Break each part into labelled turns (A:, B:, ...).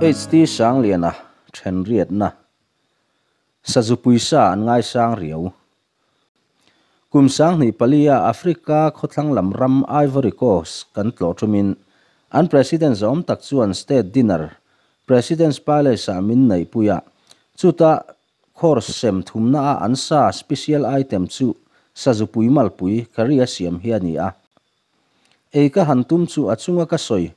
A: HT Sangliana then riatna Sazu puisa an ngaisang riau. Kum 2004 a Africa khawthlang lam ram Ivory Coast kan tlawh thumin an President zawm tak chuan State Dinner President's Palace ah min neih puia chuta course sem thumna a an sa special item chu sazu pui malpui curry a siam hi a ni a. Ei ka han tum chu a chunga ka sawi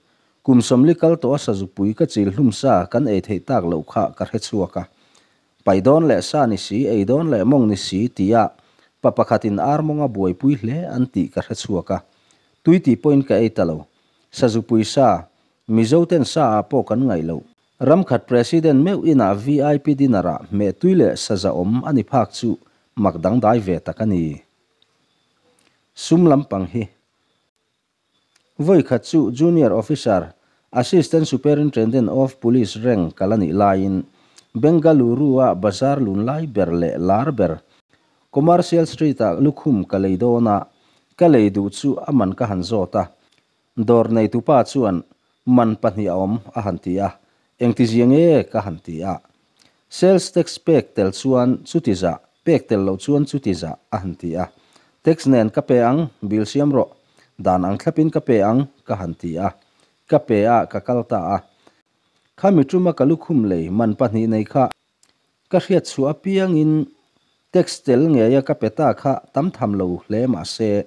A: kum 40 kal tawh a sazu pui ka chil hlum sa kan ei thei tak lo kha ka hre chhuak a. Pai dawn leh sa ni si ei dawn leh mawng ni si tia pa pakhatin ar mawnga buaipui hle an tih ka hre chhuak a. Tui tih pawhin ka ei ta lo. Sazu pui sa Mizo ten sa ah pawh kan ngaih lo. Ramkhat President meuh inah VIP dinner ah hmeh tui leh saza awm a ni phak chu mak dangdai ve tak a ni. Sum lampang hi Vawi khat chu Junior Officer, Assistant Superintendent of Police rank ka la nih laiin Bengaluru-a bazar lun lai ber leh lar ber Commercial Street-ah lukhum ka lei dawn a, ka lei duh chu a man ka han zawt a. Dawr neitupa chuan man pahnih a awm a han ti a, engtizia nge ka han ti a. Sales tax pek tel chuan chuti zah, pek tel loh chuan chuti zah a han ti a. Tax nen ka pe ang, bill siam rawh. Dan ang thlapin ka pe ang, ka han ti a. Ka pe a, ka kal ta a. Khami tuma ka lukhum lei man pahnih nei kha ka hriat chhuah apiangin tax tel ngeia ka pe ta kha tam tham lo hle mah se,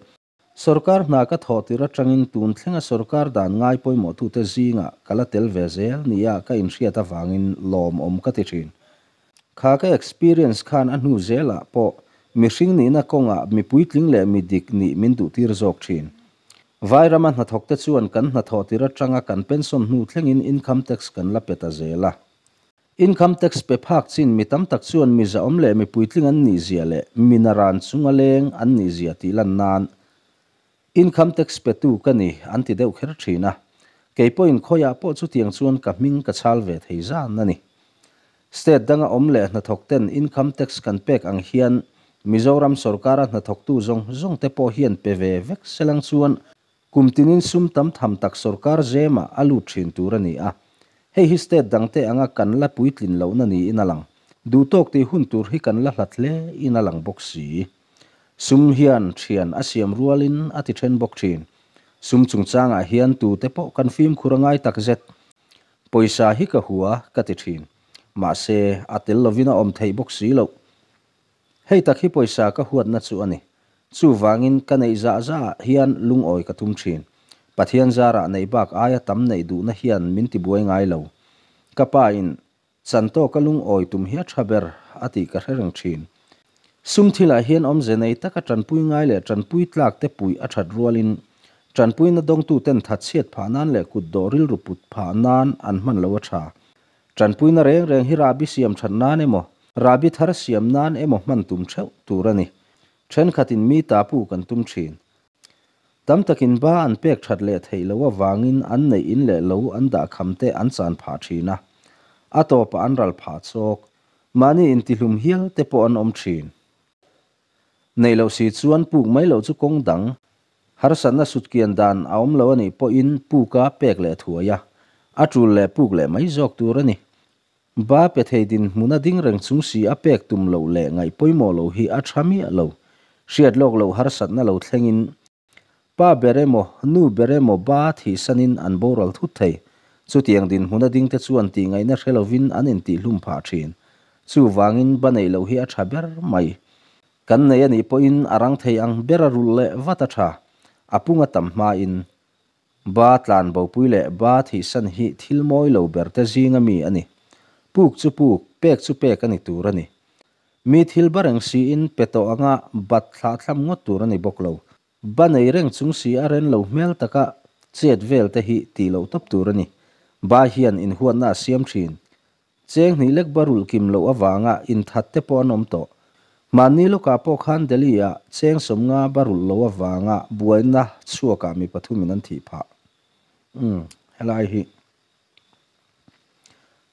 A: Sorkar hna ka thawh tir atangin tun thlenga sorkar dan ngai pawimawhtute zingah ka la tel ve zel nia ka inhriat avangin lawmawm ka ti thin. Kha ka experience khan a hnu zelah pawh mihring nihna kawngah mi puitling leh mi dik nih min duhtir zawk thin. Vairama hnathawkte chuan kan hnathawh tir atanga kan pension hnu thlengin income tax kan la pe ta zel a. Income tax pe phak chin mi tam tak chuan mi zahawm leh mi puitling an nih zia leh mi naran chunga leng an nih zia tih lan nan income tax petu ka ni an ti deuh kher thin a. Kei pawhin khawiah pawh chutiang chuan ka hming ka chhal ve thei zan a ni. State danga awm leh hnathawk ten income tax kan pek ang hian Mizoram sorkara hnathawktu zawng zawng te pawh hian pe ve vek selang chuan Kum tinin sum tam tham tak sorkar zema a lut thin tur a ni a. Hei hi state dangte anga kan la puitlin lohna niin a lang. Duhtawk tih hun tur hi kan la hlat hle in a lang bawk si. Sum hian thian a siam rualin a ti then bawk thin. Sum chungchangah hian tute pawh kan fimkhur a ngai takzet. Pawisa hi ka hua ka ti thin. Mahse, a tel lovin a awm theih bawk si loh. Hei tak hi pawisa ka huatna chu a ni. Chuvangin ka neih zah zah ah hian lungawi ka tum thin. Pathian zarah neih bak aia tam neih duhna hian min tibuai ngai lo. Ka pa in chan tawka lungawi tum hi a tha ber a tih ka hre reng thin. Sum thilah hian awmze nei taka tanpui ngai leh tanpui tlak te puih a that rualin tanpuina dawngtuten thatchhiat phah nan leh kutdawh rilru put phah nan an hman lo a tha. Tanpuina reng reng hi rahbi siam that nan emaw, rahbi thar siam nan emaw hman tum theuh tur a ni. Thenkhatin mi ta pu kan tum thin. Tam takin ba an pek that leh theih loh avangin an neih in leh lo an dah kham te an chan phah thin a. A tawpah an ral phah chawk. Mahni intihlum hial te pawh an awm thin. Neih loh si chuan puk mai loh chu kawng dang, harsatna sutkian dan a awm lo a nih pawhin puka pek leh thuai a, a tul leh puk leh mai zawk tur a ni. Ba pe thei dinhmuna ding reng chung si a pek tum loh leh ngaih pawimawh loh hi a tha miah lo. Hriat lawk loh harsatna lo thlengin Pa ber emaw, nu ber emaw ba thihsanin an boral thut thei. Chutiang dinhmuna dingte chuan tihngaihna hre lovin an intihhlum phah thin. Chuvangin ba neih loh hi a tha ber mai. Kan nei a nih pawhin a rang thei ang ber a rulh leh vat a tha. A punga tam hmain ba tlan bopui leh ba thihsan hi thil mawi lo berte zinga mi a ni. Puk chu puk, pek chu pek a ni tur a ni. Mi thil ba reng siin pe tawh anga bat thlah thlam ngawt tur a ni bawk lo. Ba nei reng chung si a ren lo hmel taka chet vel te hi tih loh tawp tur a ni. Ba hian inhuatna a siam thin. Cheng hnih lek ba rulh kim loh avanga inthat te pawh an awm tawh. Mahni lawkah pawh khan Delhi ah cheng 50 ba rulh loh avanga buaina chhuakah mi pathumin an thih phah. Umm, helai hi.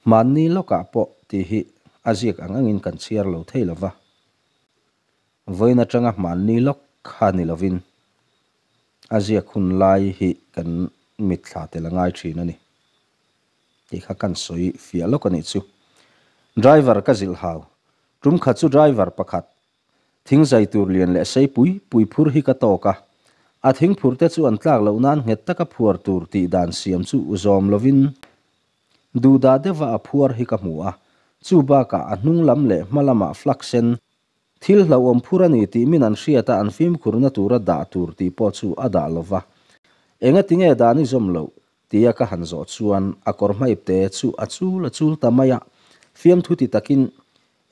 A: Hmanni lawkah pawh tih hi a ziak ang angin kan chhiar lo thei lo va. Vawiin atanga hmanni lawk kha ni lovin a ziak hun lai hi kan mitthla tel a ngai thin a ni. Tih kha kan sawi fiah lawk a nih chu. Driver ka zilh hau. Tum khat chu driver pakhat, thing zai tur lian leh sei pui pui phur hi ka tawk a. A thing phur te chu an tlak loh nan nghet taka phuar tur tih dan siam chu u zawm lovin duhdah deuhva a phuar hi ka hmu a. Chu bakah a hnung lam leh hma lamah flak sen, thil hlauhawm phur a ni tih min an hriat a an fimkhurna tura dah tur tih pawh chu a dah lova. Engatinge dan i zawm loh? Tia ka han zawh chuan a kawr hma ipte chu a chul a chul ta mai a, fiamthu ti takin,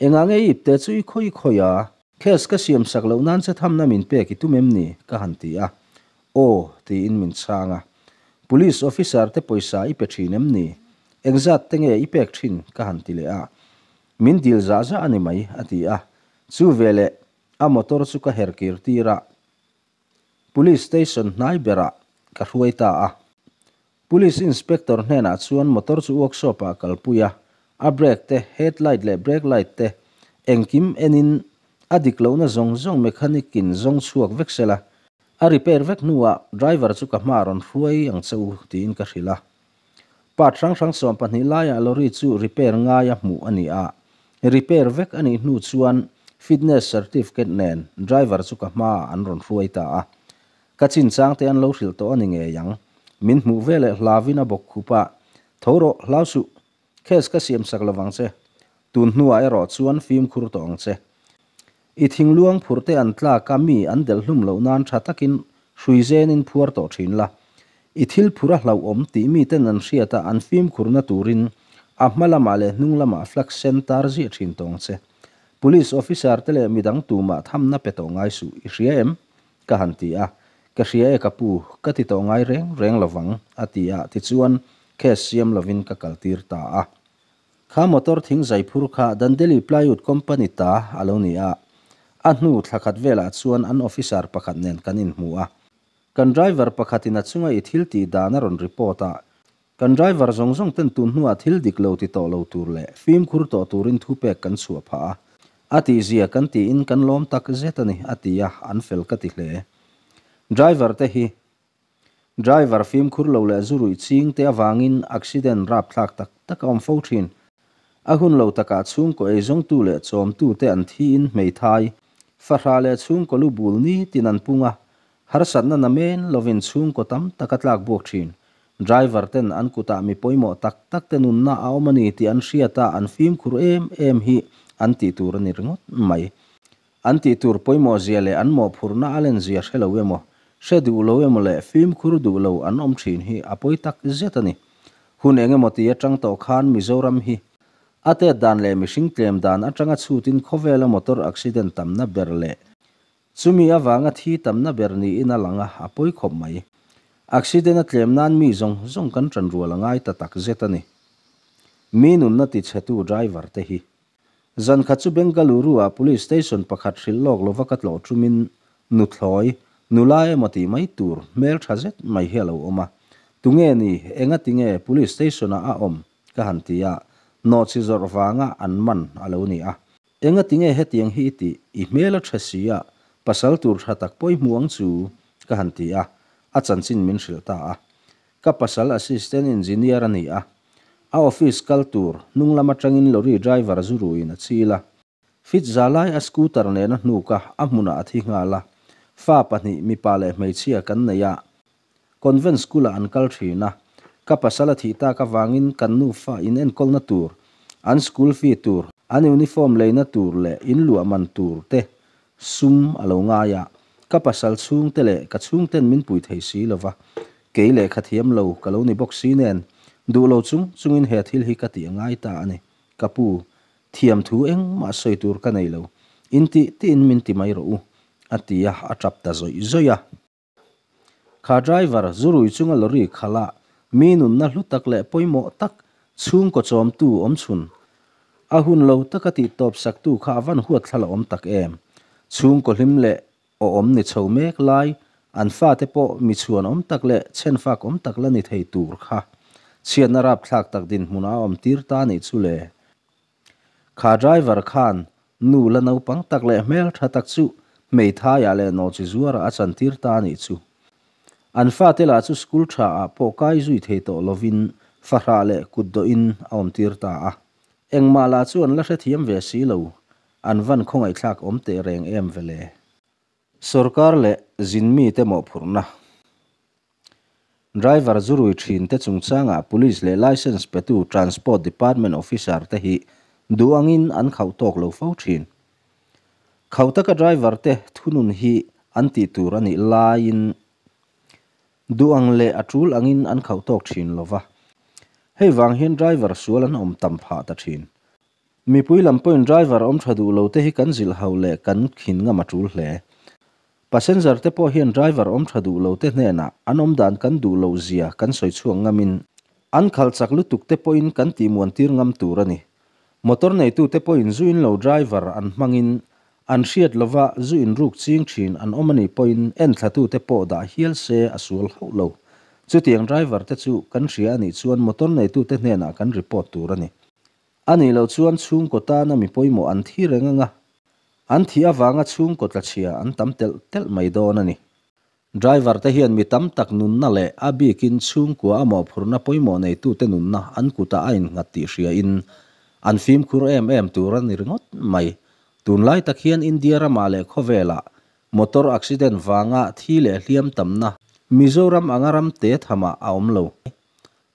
A: Engah nge i ipte chu i khawi khawi a? Case ka siam sak loh nan che thamna min pek i tum em ni? ka han ti a. Aw, tiin min chhang a. Police officer te pawisa i pe thin em ni? Engzat te nge i pek thin? ka han ti leh a. Min dil zah zah a ni mai, a ti a. Chu veleh a motor chu ka her kir tir a. Police station hnai berah ka hruai ta a. Police inspector hnenah chuan motor chu workshop ah kalpui a, a brake te, head light leh brake light te engkim enin a dik lohna zawng zawng mechanic in zawng chhuak vek sela, a repair vek hnuah driver chu ka hma rawn hruai ang che u tiin ka hrilh a. Part hrang hrang 12 laiah lorry chu repair ngaia hmuh a ni a, repair vek a nih hnu chuan fitness certificate nen driver chu ka hmaah an rawn hruai ta a. Ka chinchang te an lo hrilh tawh a ni ngei ang. Min hmuh veleh hlauin a bawk khup a, Tho rawh, hlau suh. Case ka siam sak lovang che. Tun hnuah erawh chuan fimkhur tawh ang che. I thingluang phur te an tlak a mi an delh hlum loh nan tha takin hrui zenin phuar tawh thin la. I thil phur a hlauhawm tih miten an hriat a an fimkhurna turin a hma lamah leh hnung lamah flag sen tar ziah thin tawh ang che. Police officer te leh midang tumah thamna pe tawh ngai suh, i hria em? Ka han ti a. Ka hria e ka pu, ka ti tawh ngai reng reng lovang, a ti a, tichuan case siam lovin ka kaltir ta a. Kha motor thing zai phur kha Dandeli Plywood Company ta a lo ni a, a hnu thla khat velah chuan an officer pakhat nen kan inhmu a. Kan driver pakhatin a chunga i thil tih dan a rawn report a, kan driver zawng zawng ten tun hnuah thil dik lo ti tawh lo tur leh fimkhur tawh turin thupek kan chhuah phah a, a tihzia kan tiin kan lawm tak zet a ni, a ti a, an fel ka ti hle. Driver te hi Driver fimkhur lo leh zu ruih ching te avangin accident rapthlak tak tak a awm fo thin. A hun lo takah chhungkaw eizawngtu leh chawmtu te an thiin hmeithai, fahrah leh chhungkaw lu bul nitin an pung a, harsatna namen lovin chhungkaw tam tak a tlak buak thin. Driver ten an kutah mi pawimawh tak tak te nunna a awm a ni tih an hriat a, an fimkhur em em hi an tih tur a ni ringawt mai. An tih tur pawimawh zia leh an mawhphurhna a len zia hre lo emaw, hre duh lo emaw leh fimkhur duh lo an awm thin hi a pawi tak zet a ni. Hun eng emaw ti atang tawh khan Mizoram hi a tet dan leh mihring tlem dan atanga chhutin khawvela motor accident tamna ber leh chumi avanga thi tamna ber niin a lang a, a pawi khawp mai. Accident a tlem nan mi zawng zawng kan tanrual a ngai ta tak zet a ni. Mi nunna tichhetu driver te hi. Zan khat chu Bengaluru-ah Police Station pakhat hrilh lawk lova ka tlawh ṭumin nuthlawi, nula emaw tih mai tur, hmel ṭha zet mai hi a lo awm a. Tunge ni, engati nge Police Station-ah a awm? ka han ti a, nawhchi zawrh vanga an man a lo ni a. Engati nge hetiang hi i tih? I hmel a ṭha si a, pasal tur ṭha tak pawh i hmu ang chu, ka han ti a, a chanchin min hrilh ta a. Ka pasal Assistant Engineer a ni a, A office kal tur hnung lam atangin lorry driver zu ruiin a chil a. Fit za lai a scooter nen a hnuk a, a hmunah a thi nghal a. Fa pahnih, mipa leh hmeichhia kan nei a. Convent school ah an kal thin a. Ka pasal a thih tak avangin kan nufa in enkawlna tur, an school fee tur, an uniform leina tur leh in luah man tur te Sum a lo ngai a, ka pasal chhungte leh ka chhungten min pui thei si lo va, kei lehkha thiam lo ka lo ni bawk si nen, duh lo chung chungin he thil hi ka tih a ngai ta a ni. Ka pu, thiam thu engmah sawi tur ka nei lo, intih tiin min ti mai rawh u, a ti a, a tap ta zawih zawih a. Kha driver zurui chunga lorry khala mi nunna hlu tak leh pawimawh tak chhungkaw chawmtu awm chhun a hun lo taka tih tawp saktu kha a van huat thla la awm tak em. Chhungkaw hlim leh awm ni chho mek lai an fate pawh mi chhuan awm tak leh chhenfak awm tak la ni thei tur kha chhiatna rapthlak tak dinhmun a awm tir ta nih chu le. Kha driver khan nu la naupang tak leh hmel tha tak chu hmeithaiah leh nawhchi zuarah a chantir ta a nih chu. An fate lah chu school tha ah pawh kai zui thei tawh lovin Fahrah leh kutdawhin a awmtir ta a. Engmah lah chu an la hrethiam ve si lo, an van khawngaihthlak awm teh reng em vele. Sorkar leh zinmite mawhphurhna. Driver zurui thinte chungchangah Police leh Licence petu Transport Department Officer te hi duh angin an khauh tawk lo fo thin. Khauh taka driver te thunun hi an tih tur a nih laiin duh ang leh a tul angin an khauh tawk thin lova. Hei vang hian driver sual an awm tam phah ta thin. Mipui lam pawhin driver awm tha duh lo te hi kan zilh hauh leh kan khin ngam a tul hle. Passenger te pawh hian driver awm tha duh lo te hnenah an awm dan kan duh loh zia kan sawi chhuak ngamin an khalh chak lutuk te pawhin kan tihmuan tir ngam tur a ni. Motor neitu te pawhin zu in lo driver an hmangin an hriat lova zu in ruk ching thin an awm a nih pawhin enthlatu te pawh dah hial se a sual hauh lo. Chutiang driver te chu kan hria a nih chuan motor neitu te hnenah kan report tur a ni. A nih loh chuan chhungkaw tana mi pawimawh an thi reng anga, an thih avanga chhungkaw tlachhia an tam telh telh mai dawn a ni. Driver te hian mi tam tak nunna leh a bikin chhungkua a mawhphurhna pawimawh neitute nunna an kutah a innghat tih hriain an fimkhur em em tur a ni ringawt mai. Tunlai tak hian India ramah leh khawvelah motor accident vanga thi leh hliam tamna Mizoram anga ram te thamah a awm lo.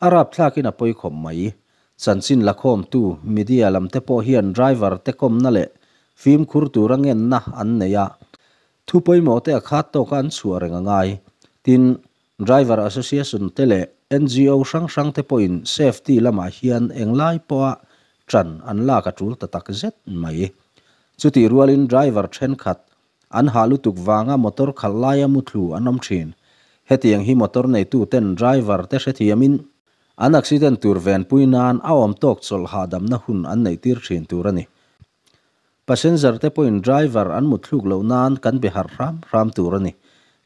A: A rapthlakin a pawi khawp mai. Chanchin lakhawmtu, media lam te pawh hian driver te kawmna leh fimkhur tura ngenna an nei a, thu pawimawh te a khat tawka an chhuah reng a ngai. Tin, Driver Association te leh ngo hrang hrang te pawhin safety lamah hian englai pawha ṭan an lak a ṭul ta tak zet mai. Chutih rualin driver ṭhenkhat An hah lutuk vanga motor khalh laia muthlu an awm thin. Hetiang hi motor neituten driver te hrethiamin an accident tur venpui nan a awm tawk chawlh hahdamna hun an neih tir thin tur a ni. Passenger te pawhin driver an mutthluk loh nan kan be harh hram hram tur a ni.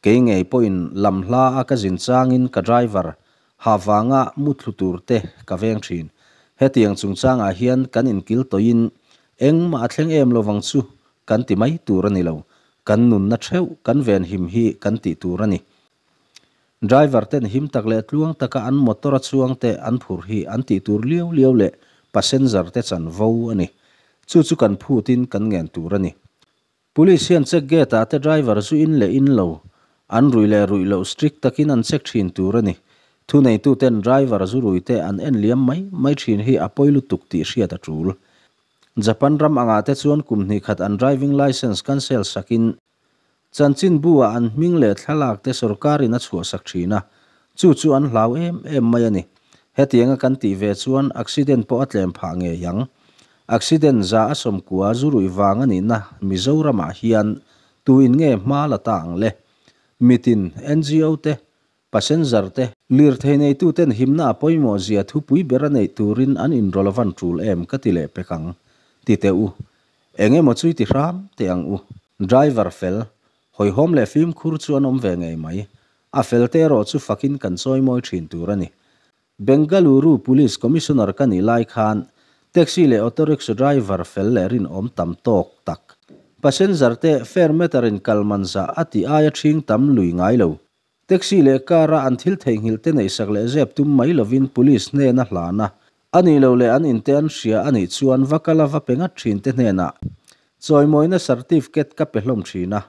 A: Kei ngei pawhin lam hla a ka zin changin ka driver hah vanga muthlu tur te ka veng thin. Hetiang chungchangah hian kan inkil tawhin engmah a thleng em lovang chu Kan ti mai tur a ni lo, kan nunna theuh kan venhim hi kan tih tur a ni. Driver ten him tak leh tluang taka an motor a chuang te an phur hi an tih tur liau liau leh passenger te chanvo a ni. Chu chu kan phutin kan ngen tur a ni. Police hian check gate ah te driver zu in leh in lo, an ruih leh ruih loh strict takin an check thin tur a ni. Thuneituten driver zu rui te an en liam mai mai thin hi a pawi lutuk tih hriat a tul. Japan ram angah te chuan kum hnih khat an driving licence cancel sakin chanchin bu ah an hming leh thlalak te sorkarin a chhuah sak thin a, chu chu an hlau em em mai a ni. Hetianga kan tih ve chuan accident pawh a tlem phah ngei ang. Accident za a sawmkua zu ruih vang a nihna Mizoramah hian tuin nge hma la ta ang le? Mitin, ngo te Passenger te, lirthei neituten himna a pawimawh zia thupui ber a neih turin an inrawlh avan tul em ka ti leh pek ang. Ti teh u. Eng emaw chu i ti hram teh ang u. Driver fel, hawihhawm leh fimkhur chu an awm ve ngei mai. A fel te erawh chu fakin kan chawimawi thin tur a ni. Bengaluru Police Commissioner ka nih lai khan Taxi leh Auto Rickshaw driver fel leh rinawm tam tawk tak, passenger te fare meter in kal man zah a tih aia ṭhing tam lui ngai lo. Taxi leh car a an thil theihnghilh te neihsak leh zep tum mai lovin Police hnena hlan a, a nih loh leh an inte an hria a nih chuan va kal a va pe ngat thin te hnenah chawimawina certificate ka pe hlawm thin a.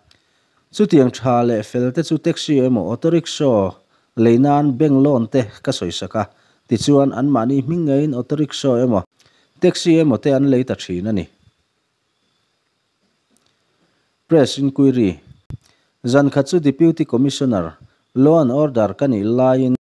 A: Chutiang tha leh fel te chu taxi emaw auto rickshaw lei nan bank loan te ka sawisak a, tichuan anmahni hming ngeiin auto rickshaw emaw taxi emaw te an lei ta thin a ni. Press Inquiry, Zan khat chu Deputy Commissioner, Law and Order ka nih laiin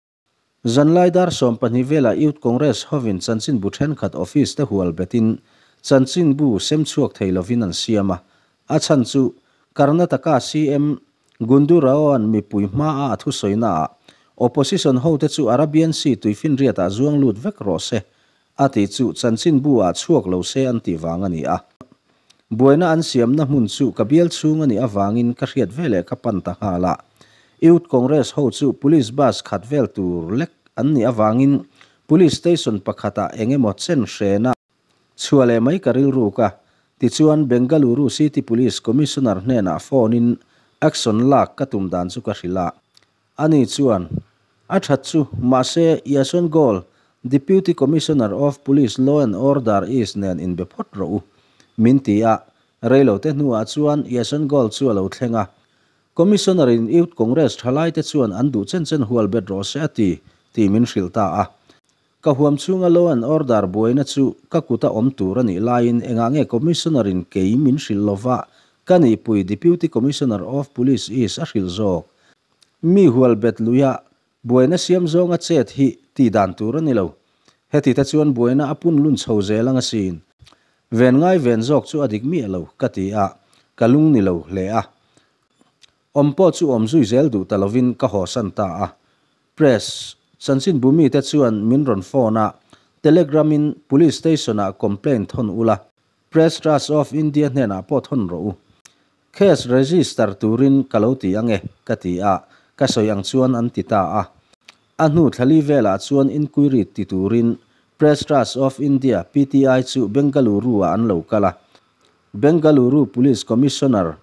A: zanlai dar 12 velah Youth Congress hovin chanchinbu thenkhat office te hual betin chanchinbu sem chhuak thei lovin an siam a. A chhan chu Karnataka CM Gundu Rao-a'n mipui hmaa a thusawi-naah Opposition hote chu Arabian Sea tuifinriatah zuang lut vek rawh se A tih chu chanchinbu ah chhuak lo se an tih vang a ni a. Buaina an siamna hmun chu ka bial chhung a nih avangin ka hriat veleh ka pan ta nghal a. Youth Congress ho chu Police bus khat vel tur lek an nih avangin Police Station pakhatah eng emaw chen hrena chhuah leh mai ka rilruk a. Tichuan Bengaluru City Police Commissioner hnenah phone in action lak ka tum dan chu ka hrilh a. Ani chuan, A that chu, mahse Yason goal Deputy Commissioner of Police Law and Order East nen inbe phawt rawh u, min ti a. Reilote hnuah chuan Yashan Gold chu a lo thleng a. Commissioner-in Youth Congress thalaite chuan an duh chen chen hual bet rawh se a ti, tih min hrilh ta a. Ka huam chhunga Law and Order buaina chu ka kuta awm tur a nih laiin engah nge Commissioner-in kei min hrilh lova ka nihpui Deputy Commissioner of Police East a hrilh zawk? Mi hual bet luia Buaina siam zawnga chet hi tih dan tur a ni lo. Heti te chuan buaina a pun lun chho zel ang asin. Ven ngai ven zawk chu a dik miah lo, ka ti a, ka lung ni lo hle a. Awm pawh chu awm zui zel duh ta lovin ka hawsan ta a. Press, chanchinbu mite chuan min rawn phone a, Telegram-in Police Station-ah complaint thawn ula, Press Trust of India hnenah pawh thawn rawh u. Case register turin ka lo ti ange, ka ti a, ka sawi ang chuan an ti ta a. A hnu thlali velah chuan inquiry ti turin Press Trust of India, PTI, chu Bengaluru-ah an lo kal a. Bengaluru Police Commissioner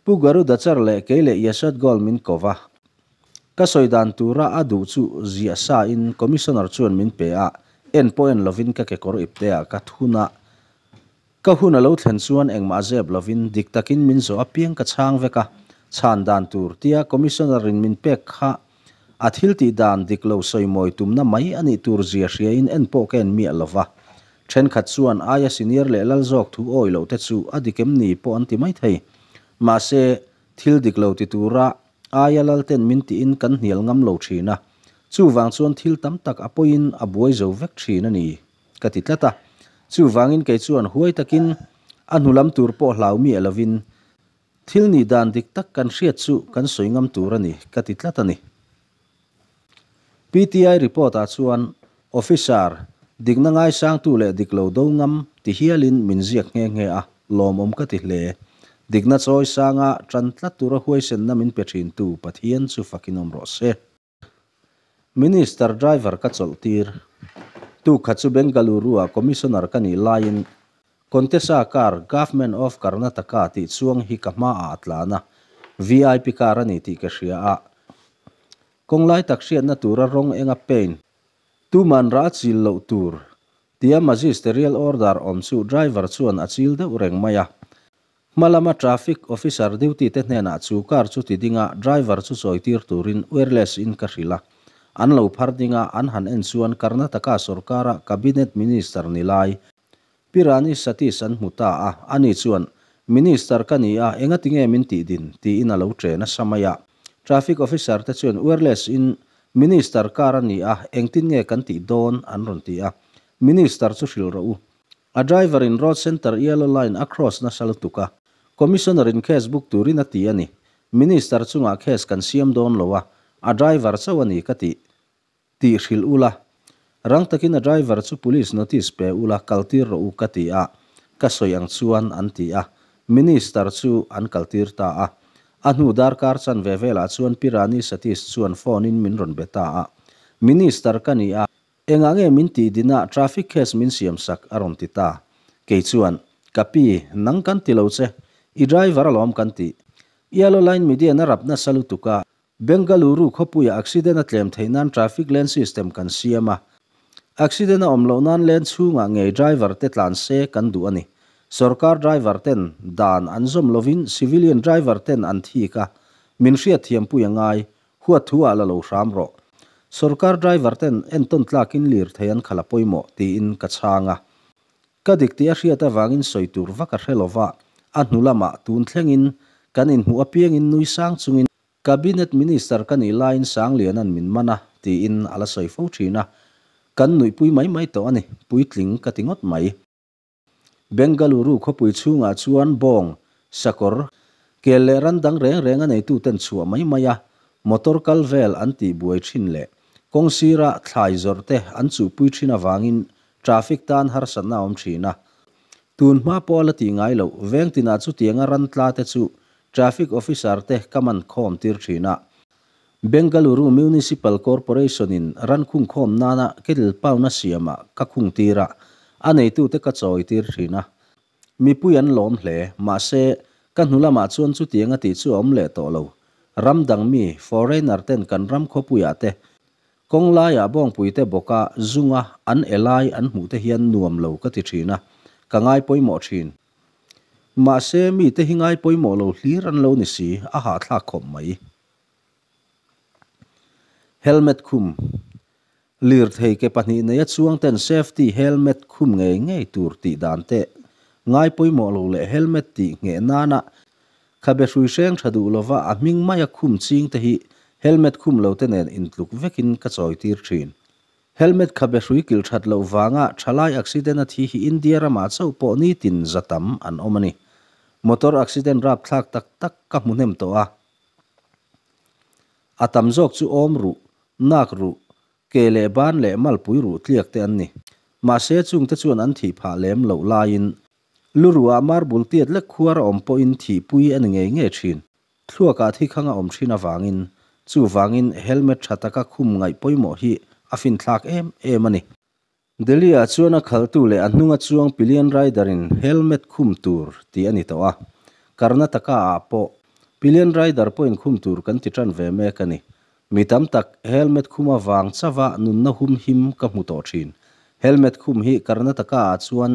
A: Pu Garudachar leh kei leh Yashwant Goel min ko va. Ka sawi dan tura a duh chu ziah sa in Commissioner chuan min pe a, en pawh en lovin ka kekawr ipte ah ka thun a. Ka hun a lo thlen chuan engmah zep lovin dik takin min zawh apiang ka chhang vek a, chhan dan tur tia Commissioner in min pek kha a thil tih dan dik lo sawi mawi tumna mai a nih tur zia hria in en pawh ka en miah lova. Thenkhat chuan aia senior leh lal zawk thu awih loh te chu a dik em ni pawh an ti mai thei. Mahse, thil dik lo ti tura aia lal ten min tiin kan hnial ngam lo thin a, chuvang chuan thil tam tak a pawiin a buai zo vek thin a ni, ka ti tlat a. Chuvangin kei chuan huai takin a hnu lam tur pawh hlau miah lovin thil nih dan dik tak kan hriat chu kan sawi ngam tur a ni, ka ti tlat a ni. PTI report-ah chuan Officer, dikna ngaisangtu leh dik lo do ngam ti hialin min ziak nghe nghe a, lawmawm ka ti hle. Dikna chawi sanga tan tlat tura huaisenna min pe thintu Pathian chu fakin awm rawh se. Minister driver ka chawlh tir. Tukha chu Bengaluru-ah Commissioner ka nih laiin Contessa car Government of Karnataka tih chuang hi ka hmaah a tlan a, VIP car a ni tih ka hria a. Kawng lai tak hriatna tura rawng enga paint, tuman rah a chil loh tur tia magisterial order awm chu driver chuan a chil deuh reng mai a. Hma lama traffic officer duty te hnenah chu car chu ti dinga driver chu chawitir turin wireless in ka hrilh a. An lo phar dinga an han en chuan Karnataka sorkara cabinet minister ni lai Pi Rani Satish an hmu ta a, ani chuan, Minister ka ni a, engati nge min tih din? tiin a lo che nasa mai a. Traffic officer te chuan wireless in, Minister car a ni a, engtin nge kan tih dawn? an rawn ti a. Minister chu hrilh rawh u. A driver in road center yellow line a cross nasa lutuk a. Commissioner in case book turin a ti a ni. Minister chungah case kan siam dawn lo a, a driver chauh a ni ka tih. Tih hrilh ula, rang takin a driver chu police notice pe ula kaltir rawh u ka ti a, ka sawi ang chuan an ti a, Minister chu an kaltir ta a. A hnu darkar chanve velah chuan Pi Rani Satish chuan phone in min rawn be ta a, Minister ka ni a, engah nge min tih dinah traffic case min siam sak a rawn ti ta. Kei chuan, Ka pi, nang kan ti lo che, i driver alawm kan tih. Yellow line median a rap nasa lutuk a, Bengaluru khawpuia accident a tlem theih nan traffic lane system kan siam a. Accident a awm loh nan lane chhungah ngei driver te tlan se kan duh a ni. Sorkar driver ten dan an zawm lovin civilian driver ten an thik a, min hriatthiampui a ngai, huat thu ah la lo hram rawh. Sorkar driver ten entawn tlakin lirthei an khalh a pawimawh tiin ka chhang a. Ka dik tih a hriat avangin sawi tur vak a hre lova, a hnu lamah tun thlengin kan inhmuh apiangin nui sang chungin Cabinet Minister ka nih laiin Sangliana'n min man a, tiin a la sawi fo thin a. Kan nuihpui mai mai tawh a ni, puitling ka ti ngawt mai. Bengaluru khawpui chhungah chuan bawng, sakawr, kel leh ran dang reng reng a neituten chhuah mai mai a, motor kal vel an tih buai thin leh kawng sira thlai zawrh te an chuhpui thin avangin traffic tan harsatna a awm thin a. Tun hma pawh a la tih ngai loh, veng tinah chutianga ran tla te chu Traffic officer te ka man khawm tir thin a. Bengaluru Municipal Corporation in ran khung khawm nana kettle pound a siamah ka khung tir a, a neitute ka chawi tir thin a. Mipui an lawm hle, mahse, ka hnu lamah chuan chutiang a tih chu a awm leh tawh lo. Ram dang mi, foreigner ten kan ram khawpuiah te. Kawng laiah bawngpuite bawka zunga an e lai an hmuh te hian nuam lo ka ti thin a, ka ngai pawimawh thin. Mahse, mite hi ngai pawimawh lo hlir an lo ni si, a hahthlak khawp mai. Helmet khum. Lirthei ke pahnih neia chuang ten safety helmet khum ngei ngei tur tih dan te ngai pawimawh lo leh helmet tih ngheh nana khabe hrui hreng tha duh lova a hming maia khum ching te hi helmet khum lo te nen intluk vekin ka chawi tir thin. Helmet khabe hrui kilh that loh vanga thalai accident a thi hi India ramah chauh pawh nitin za tam an awm a ni. Motor accident rapthlak tak tak ka hmu hnem tawh a. A tam zawk chu awm ruh, nak ruh, ke leh ban leh malpui ruh tliak te an ni. Mahse chungte chuan an thih phah lem loh laiin lu ruhah marble tiat lek khuar a awm pawhin thihpui a ni ngei ngei thin. Thluakah thi khang a awm thin avangin, chuvangin helmet tha taka khum ngaih pawimawh hi a finthlak em em a ni. Delhi-ah chuan a khalhtu leh a hnunga chuang pillion rider-in helmet khum tur tih a ni tawh a, Karnataka-ah pawh pillion rider pawhin khum tur kan ti tan ve mek a ni. Mi tam tak helmet khum avang chauha nunna hum him ka hmu tawh thin. Helmet khum hi Karnataka-ah chuan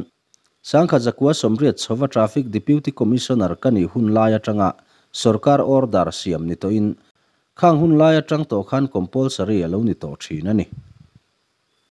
A: Sangkhat zakua 80 chhova Traffic Deputy Commissioner ka nih hun lai atanga sorkar order siam ni tawhin khang hun lai atang tawh khan compulsory a lo ni tawh thin a ni.